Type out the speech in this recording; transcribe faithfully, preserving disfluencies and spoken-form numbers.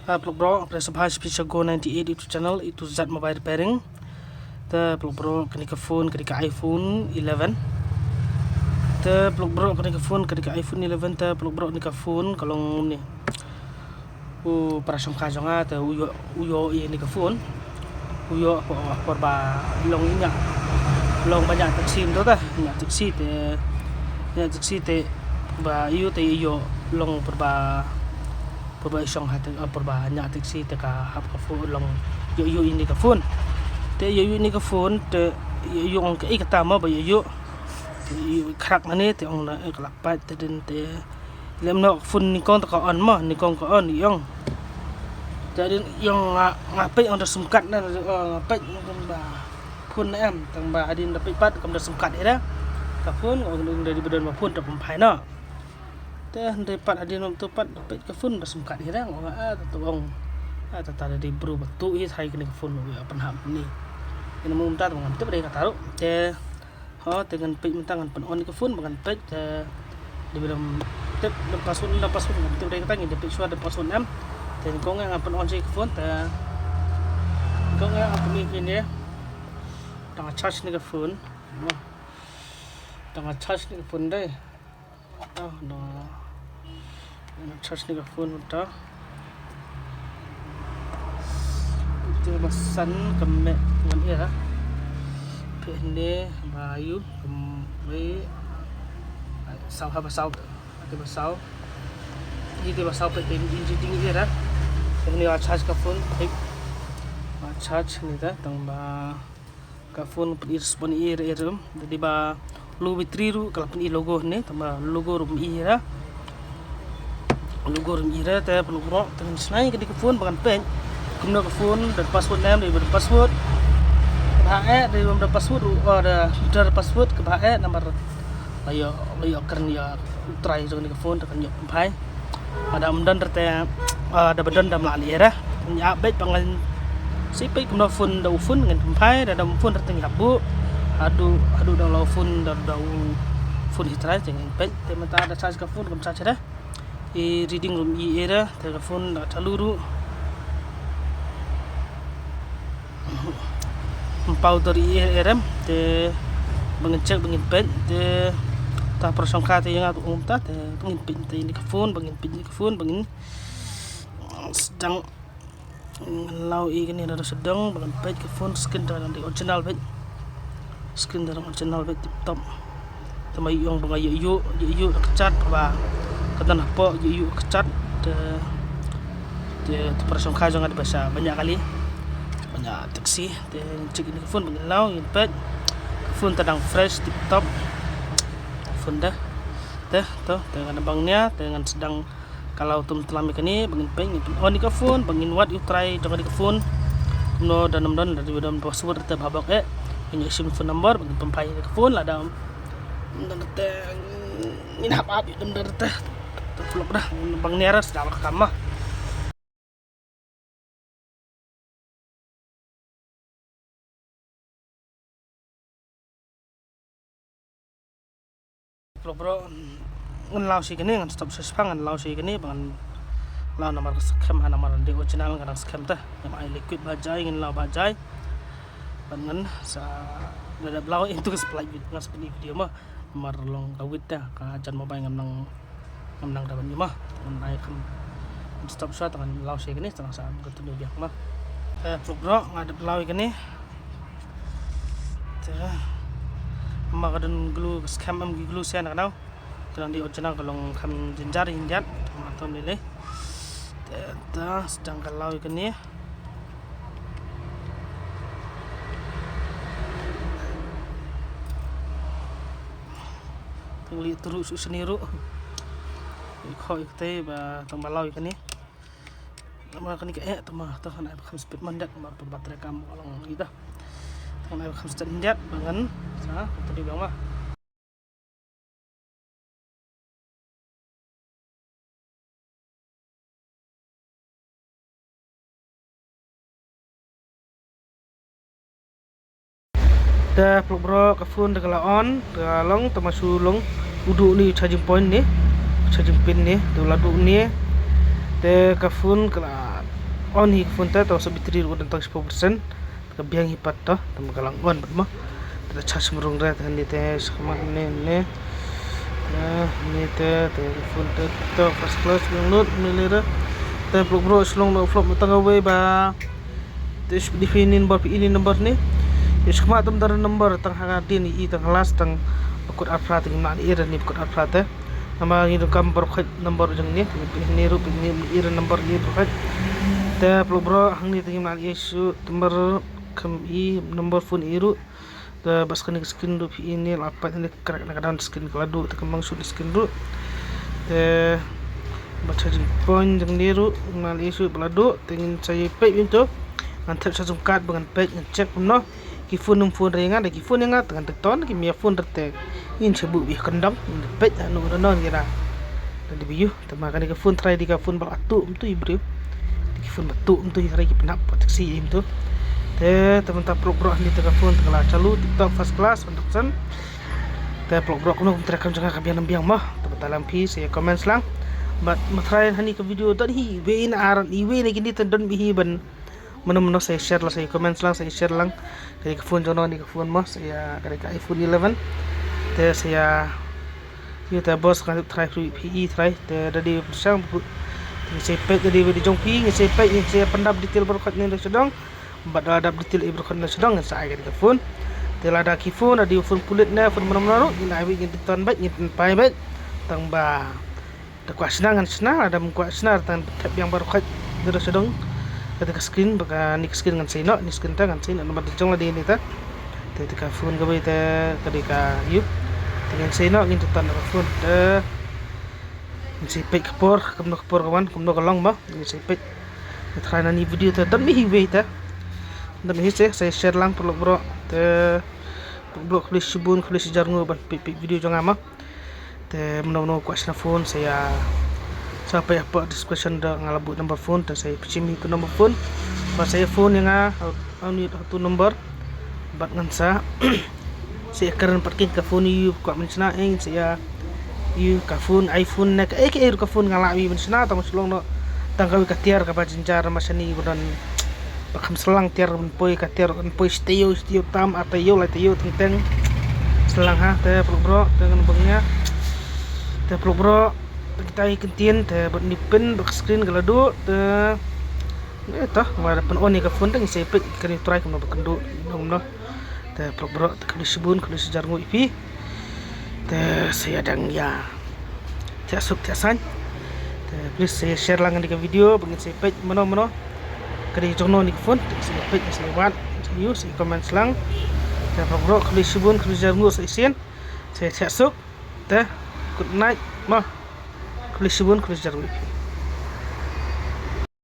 Ah, paralok bro, phi sa bha sha phi sha Go ninety-eight YouTube channel, A to Z Mobile Repairing. Te paralok bro, kane ka phone, kane ka iPhone eleven. Te paralok bro, kane ka phone, kane ka iPhone eleven, te paralok bro, kane ka phone, ka long ne. U para shongkha jong nga, te u ïoh, u ïoh ïa kane ka phone. U ïoh por, por ba long ñiah, long ba ñiah taxi mynta te, ñiah taxi te, ñiah taxi te, ba ïoh te ïoh long por ba por ba i shong ha te, ah, por ba ñiah taxi te ka hap ka phone long ïoh ïoh ïa kane ka phone. Te ïoh ïoh ïa kane ka phone te ïoh ïoh ong kaei kata mo ba ïoh ïoh. Te ïoh khrak na ne te ong na, eh, ka la pait te dei te lem noh ka phone nyngkong te ka on mo, nyngkong ka on ïoh ong. Te dei ïoh ong nga, nga peit ong da sim card na, eh, nga peit ong ba phone na em, tang ba hadien da peit pat kam da sim card ïa da. Ka phone ong da dei ba don ba phone te pynphai noh. Te hynrei pat hadien ym tu pat da peit ka phone da sim card hi rang ong, ah, ta tu ong. Ah, ta ta dei bru ba tu hi thai kane ka phone u ïa pynhap ni. Ina mynta tu ngan tip dei kata ruh. Te ho te ngan peit mynta ngan pyn on ka phone ba ngan peit te dei ba dam tip da password, da password ngan tip dei kata ngi da peit shuwa da password em. Te kong ngan pyn on shi ka phone te kong ngan pyn ni kine. Tang charge ni ka phone. Tang charge ni ka phone dei. Ah, no. Ïa charge ni ka phone mynta. Te ba san ka meh ngan ïa. Pynne ba ïoh ka meh. Saw ha ba saw. Te ba saw. Ïa te ba saw pynne in ji ding ïa. Pynne ba charge ka phone. Ba charge ni ta tang ba ka phone pyn-i respond i er er rum. Dei ba low battery ruh ka la pyn-i logo ne, tang ba logo ruh ym i ra. Logo ruh ym i ra te paralok bro, te ngan shna ïa kane ka phone ba ngan peit. Kumno ka phone, da password ne em, dei ba da password. Ka bha eh, dei ba da password ruh, oh, da, da password ka bha eh, namar la ïoh, la ïoh kren ïa u trai jong kane ka phone, te kan ïoh pynphai. Lada ym don te, ah, da ba don da mlah leh ra. Ngi ap beit ba ngan sa peit kumno phone da u phone ngan pynphai, da da phone te ngi hap buh. Haduh, haduh da la u phone da, da u phone hi trai te ngan peit. Te mynta da charge ka phone kam charge ra. I reading ruh ym i ra, te ka phone da chalu ruh. Ym paw dor i er er em, te ba ngin check ba ngin peit, te ta para shongkha te ïa nga tu ong ta, te ba ngin peit te ïa kane ka phone, ba ngin peit ïa kane ka phone, ba ngin sdang ngan law ïa kane da sdang, ba ngin peit ka phone screen te dang dei original beit. Screen te dang original beit tip top. Te ma ïoh ong ba nga ïoh ïoh, ïoh ïoh da kjat ba ka don hapoh ïoh ïoh da kjat. Te, te, te para shongkha jong nga dei ba sha ba ñiah kali. Ba ñiah taxi. Te ngin check ïa kane ka phone ba ngin law, ngin peit. Ka phone te dang fresh tip top. Phone da. Te, to, te ngan bang nia, te ngan sdang ka law tum tlam ïa kane, ba ngin peit, ngin pyn on ïa ka phone, ba ngin wad ïa u trai jong kane ka phone. Kumno da nam don, da dei ba don password te bha bok eh. Ngin ïa shim phone number, ba ngin pynphai ïa ka phone, lada ym don te ngin hap ap ïa dum da te. Te paralok da, bang nia ra sdang ka kam ma. Paralok bro, ngan law shi kane, ngan stop shi shipang, ngan law shi kane, ba ngan law namar ka skhem ha namar dei original ngan skhem te. Ngam ai liquid ba jai, ngan law ba jai. Ban ngan sa da dep law into ka splai vid, ngan spin video ma. Mar long ka wit ta, ka jan mobile ngam nang, ngam nang da ban ïa ma. Ngan ai kham stop shwa, te ngan law shi kane, te ngan sa continue biang ma. Eh, paralok bro, nga dep law ïa kane. Te ma ka don glue, ka skhem em ki glue sha na ka daw. Ka dang dei original ka long kham jynjar hyndiat, ma tom lei lei. Te ta sdang ka law ïa kane. Tang li turu su seni ru. Ikho ikte ba tang ba law ïa kane. Namar kane ka eh tang ma tang ngan ai ba kham speed man dat namar ba battery kam ka long ida. Tang ngan ai ba kham speed hyndiat ba ngan sa tadi ba ma. Te paralok bro, ka phone te ka la on, ka long te ma shu long u duh ni charging point ni, charging pin ni, te u la duh ni. Te ka phone ka la on hi ka phone te, to sa battery ruh dang tang shiphew percent. Ka biang hi pat to, te ma ka long on pat mo. Te da charge mrung re, te hangne te, sa khmat ne, ne. Eh, ne te, te ka phone te, to first class, biang lut, ne le re. Te paralok baroh shlong noh vlog ma tang kawei ba. Te shu dei phi ïa ine i number, phi ïa ine i number ne. Ïa shu khmat tam da number, tang ha ka dien i, tang ha last, tang ba kut arpra, te ngim lah ïa ïa ne ba kut arpra te. Namar ngi donkam baroh khoit number jong ngi, te phi ïa ine ruh, phi ïa ine, ïa ine number ïa baroh khoit. Te paralok baroh hangne te ngim lah ïa shu number, kham i number phone i ruh. Te ba scan ïa ka screen ruh phi ïa ine, la pait ine crack na ka down screen ka la duh, te ka mang shuh na screen ruh. Te ba charging point jong ne ruh ngim lah ïa shu ba la duh, te ngin sa ïa peit ïa to. Ngan thep sha jong card ba ngan peit ngan check kumno. Ki phone ym phone re nga, da ki phone ïa nga te ngan te ton, ki mia phone re te ngin shu buh bih kondong, ngin peit anu anu ngi ra. Da dei bih ïa, te ma kane ka phone trai dei ka phone ba la tuh ym tuh i briew. Dei ki phone ba tuh ym tuh i trai ki pynhap ba taxi ym tuh. Te te mynta paralok baroh hangne te ka phone te ka la chalu, TikTok first class, one hundred percent. Te paralok baroh kumno kum trai kam jong nga ka biang ym biang mo. Te mynta lang phi sa ïa comment lang. Bad ma trai hangne ka video don hi iwei na ar, iwei na kine te don bih hi ban Mano mano sa ïa share lang, sa ïa comment lang, sa ïa share lang. Kane ka phone jong no, ne ka phone mo, sa ïa kane ka iPhone eleven. Te sa ïa ïa te boss ka try through phi i try te da dei pyrshang bu. Ngi sa ïa peit da dei video jong phi, ngi sa ïa peit, ngi sa ïa pyndap detail baroh khoit ne da sha dong. Bad da dap detail i baroh khoit ne da sha dong, ngi sa ai kane ka phone. Te lada ki phone da dei phone pulit ne phone mano mano ruh, ngi ai beit, ngi ton beit, ngi pynpai beit. Tang ba Te kwah shna ngan shna, lada ym kwah shna tang thep biang baroh khoit da sha dong. Kata ka screen, ba kane ka screen ngan sei noh, ne screen ta ngan sei noh, namar da jong lade ne ta. Te, te ka phone kawei te ka dei ka ïu. Te ngan sei noh, ngin to tan da ka phone te. Ngin sei peit ka por, kumno ka por ka wan, kumno ka long mo, ngin sei peit. Te try na ne video te, don bih hi wei te. Don bih hi se, sa share lang paralok baroh. Te paralok baroh khublei shibun, khublei shihajar nguh ban peit, peit video jong nga mo. Te mano mano kwah shna phone sa ïa, sa peit hapoh description da nga la buh number phone, te sa ïa pynshim hi tu number phone. Ba sa ïa phone ïa nga, ha u, ha u number. Bad ngan sa, sa ïa kren pat keiñ ka phone ïa u kwah ban shna, eh, sa ïa, ïa ka phone, iPhone ne kaei kaei ruh ka phone nga lah ïa ban shna, tang shu long noh, tang kawei ka tiar kaba jynjar ma shane ba don Ba kham slang tiar ban poi, ka tiar ban poi shi taïew, shi taïew tam, ar taïew, lai taïew teng teng. Slang ha, te paralok baroh, te ngan bang ïa. Te paralok baroh, te kita ki ktien, te bad ne pin, bad screen ka la duh, te. Eh, to, ma da pyn on ïa ka phone te ngin sa ïa peit, kane try kumno ba kynduh, kumno. Te paralok baroh, te khublei shibun, khublei shihajar nguh ïa phi. Te sa ïa dang ïa thiah suk thiah saiñ. Te please sa ïa share lang ïa ka video ba ngin sa ïa peit mano mano. Ka dei jong no ne ka phone, te sa ïa peit, sa ïa wad, sa ïa use, sa ïa comment lang. Te paralok baroh khublei shibun, khublei shihajar nguh sa shisien. Sa ïa thiah suk. Te good night mo. Khublei shibun, khublei shihajar nguh.